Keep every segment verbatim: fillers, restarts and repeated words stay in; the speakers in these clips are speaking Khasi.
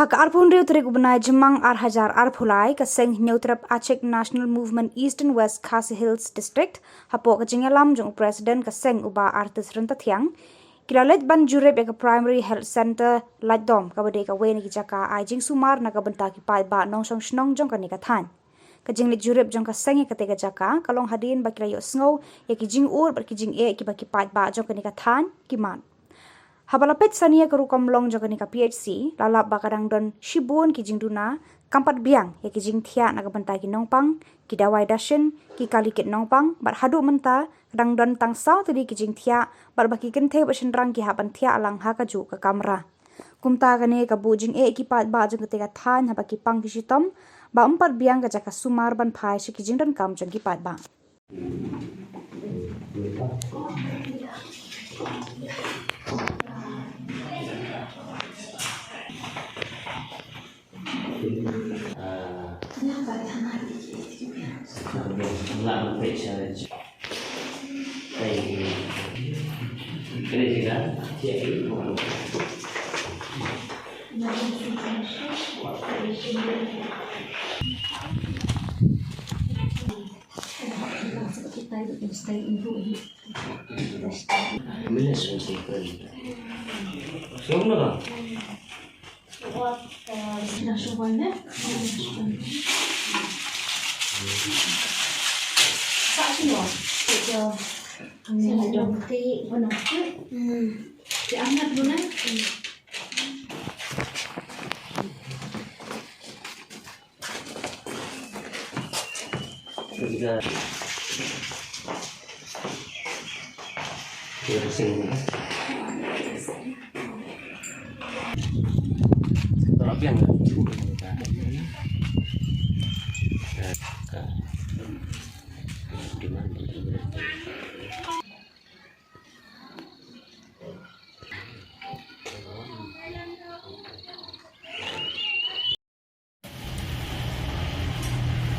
Ha ka arphew hynriew tarik u bnai Jymmang ar hajar arphew lai, ka seng Hynñiewtrep Achik National Movement East and West Khasi Hills District, hapoh ka jingïalam jong u President ka seng u Bah Artis Ryntathiang, ki la leit ban jurip ïa ka Primary Health Centre Laitdom, kaba dei kawei na ki jaka ai jingsumar na ka bynta ki paidbah nongshong shnong jong kane ka thaiñ. Ka jingleit jurip jong ka seng ïa katei ka jaka ka long hadien ba ki la ïohsngew ïa ki jingud bad ki jingeh kiba ki paidbah jong kane ka thaiñ ki mad. Haba la peit sani ïa ka rukom long jong kane ka P H C, la lap ba ka dang don shibun ki jingduna, kam pat biang ïa ki jingthiah na ka bynta ki nongpang, ki dawai dashin, ki kali kit nongpang, bad haduh mynta ka dang don tang saw tylli ki jingthiah, bad ba ki kynthei bad shynrang ki hap ban thiah lang ha kajuh ka kamra. Kumta kane ka buh jingeh ïa ki paidbah jong katei ka thaiñ haba ki pang ki shitom, ba ym pat biang ka jaka sumar ban phai sha ki jingdonkam jong ki paidbah.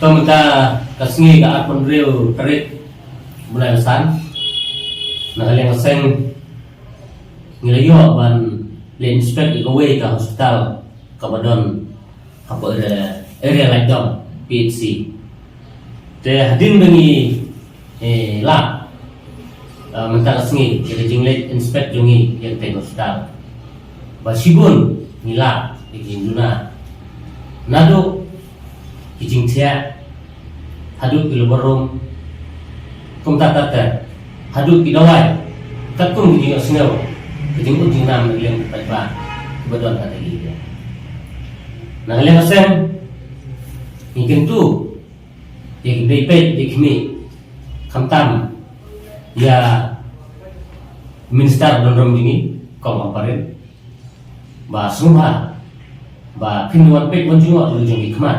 To mynta ka sngi ka arphew hynriew tarik bnai ba san, na ka liang ka seng ngi la ïoh ban leit inspect ïa kawei ka hospital kaba don hapoh area, area Laitdom P H C. Te hadien ba ngi, eh, lap, eh, mynta ka sngi ïa ka jingleit inspect jong ngi ïa katei ka hospital, ba shibun ngi lap ïa ka jingduna, naduh ki jingthiah haduh ki lum barum, kumta ter ter haduh ki dawai, katkum ki jingïohsngew, ki jingud jingnam na ka liang ki paidbah kiba don ha katei ka area. Na ka liang ka seng ngi kyntu ïa ki dei peit dei khmih, khamtam ïa Minister ba don rom jong ngi, Kong Ampareen, ba sngewbha ba phin wan peit wan jngoh ïa la jong ki khmat,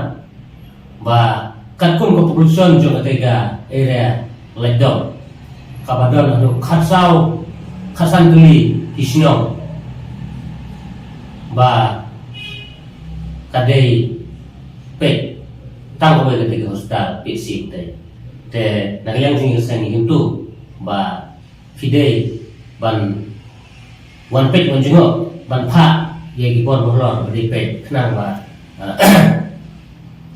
ba katkum ka population jong katei ka area Laitdom kaba don haduh khatsaw khatsan tylli ki shnong, ba ka dei peit tang kawei katei ka hospital P H C katei. Te na ka liang jong ngi ka seng ngi kyntu ba phi dei ban wan peit wan jngoh, ban phah ïa ki bor ba halor ba dei peit, khnang ba, ah,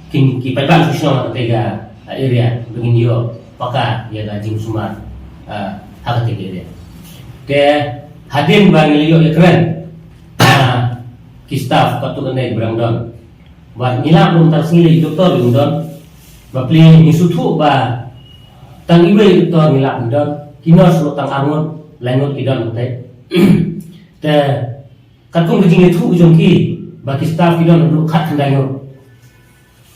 kin ki paidbah ki shnong ha katei ka, ah, area ba ngin ïoh paka ïa ka jingsumar, ah, ha katei ka area. Te hadien ba ngi la ïoh ïakren, ah, ki staff katto katne kiba dang don, ba ngi lap ruh tang sngi lei doktor ym don. Bapli ngi sngewthuh ba tang iwei doktor ngi lap ym don. Ki nurse ruh tang arngut laingut ki don hangtei. Te katkum ka jingïathuh jong ki ba ki staff ki don haduh khatkhyndai ngut.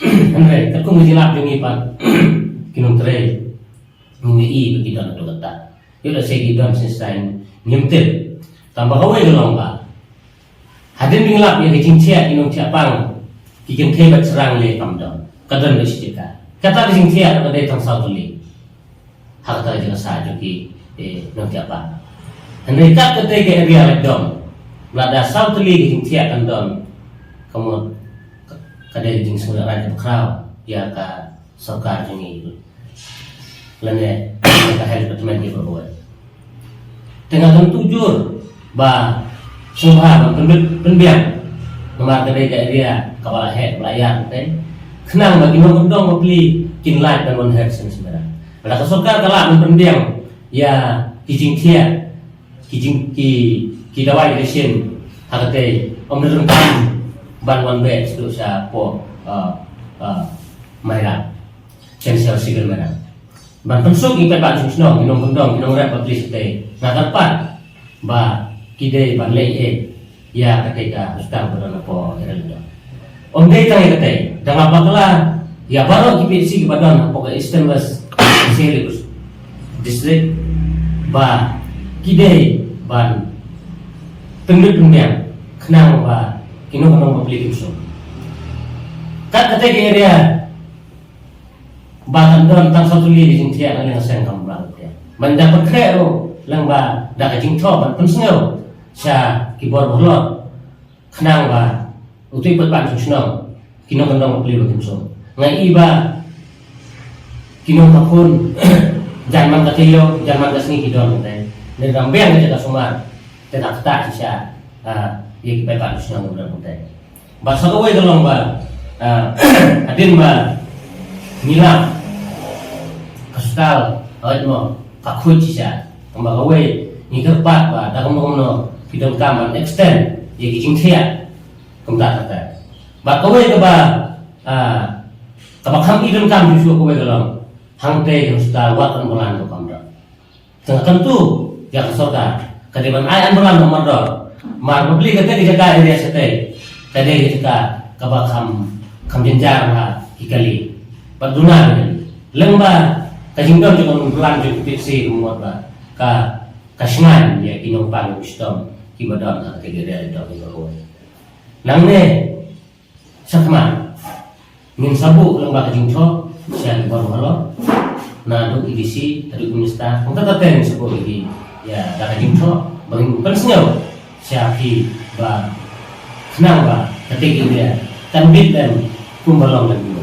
Hynrei katkum ka jinglap jong ngi pat ki nongtrei, ngi ïohi ba ki don haduh katta. Ïoh lehse ki don shisha ngim tip. Tangba kawei ka long ba hadien ba ngi lap ïa ka jingthiah ki nongthiah pang, ki kynthei bad shynrang lei kam don. Ka don beit shi jaka. Kata ka jingthiah ka dei tang saw tylli ha kata ka jingïasah jong ki, eh, nongthiah pang. Hynrei kat katei ka area Laitdom, lada saw tylli ka jingthiah kan don, ka mut ka, ka dei ka jingsngewrem kaba khraw ïa ka sorkar jong ngi lane ka health department hi baroh. Te nga kyntu jur ba sngewbha ban pynbit pynbiang Namar ka dei ka area kaba la heh, kaba la ïar, te khnang ba ki nongkyndong bapli kin lait ban wan her sha Mawryngkneng. Lada ka sorkar ka lah ban pynbiang ïa ki jingthiah, ki jing, ki, ki dawai ki sien, ha kata ym donkam ban wan beh sha, sha pdeng, uh, uh, Mairang, sha Sibir Mairang. Ban pynsuk ïa ki paidbah shong shnong, ki nongkyndong, ki nongrep bapli shatei, nga kyrpad ba ki dei ban leh ïa kata ka hospital ba don hapoh Area Laitumkhrah. Ym dei tang ïa kata, dang bakla ïa baroh ki P H C kiba don hapoh ka Eastern West Khasi Hills District, ba ki dei ban pynlut pynbiang khnang ba ki nongkyndong bapli kin suk. Kat kata ka area ba kan don tang saw tylli ki jingthiah na liang ka seng kam bla ka thiah. Ban da pynkhreh ruh lyngba da ka jingthoh ban pynsngew sha ki bor ba halor, khnang ba u tip pat ban shu shnong ki nongkyndong bapli ba kin suk. Nga i ba ki nongkhakhun jan man ka taïew, jan man ka sngi ki don kata. Ngi dang biang ka jaka sumar, te da ktah shisha, ah, ïa ki paidbah shnong ba don kata. Bad sa kawei ka long ba, ah, hadien ba ngi lap ka hospital, hooid mo, ka khuid shisha. Kumba kawei ngi kyrpad ba da kumno kumno ki donkam ban extend ïa ki jingthiah kumta kata. Bad kawei kaba, ah, kaba kham i donkam shuh shuh kawei ka long, hangtei ka hospital wat kan balan ka kam da. Tang kyntu ïa ka sorkar ka dei ban ai ambulance ha Mawryngkneng. Namar bapli kata ka jaka area shatei ka dei ka jaka kaba kham, kham jynjar ha ki kali bad duna ki kali. Lyngba ka jingdon jong ka ambulance jong ka P H C ka mut ba ka, ka shngaiñ ïa ki nongpang nongchitom kiba don ha kata ka area. Nangne shakhmat ngin sa buh lyngba ka jingthoh sha ki bor ba halor, naduh A D C, naduh Minister, hangta te ngin sa buh ïa ki, ïa, da ka jingthoh ba ngin pynsngew sha phi ba khnang ba kata ka area kan bit lem kumba long lem.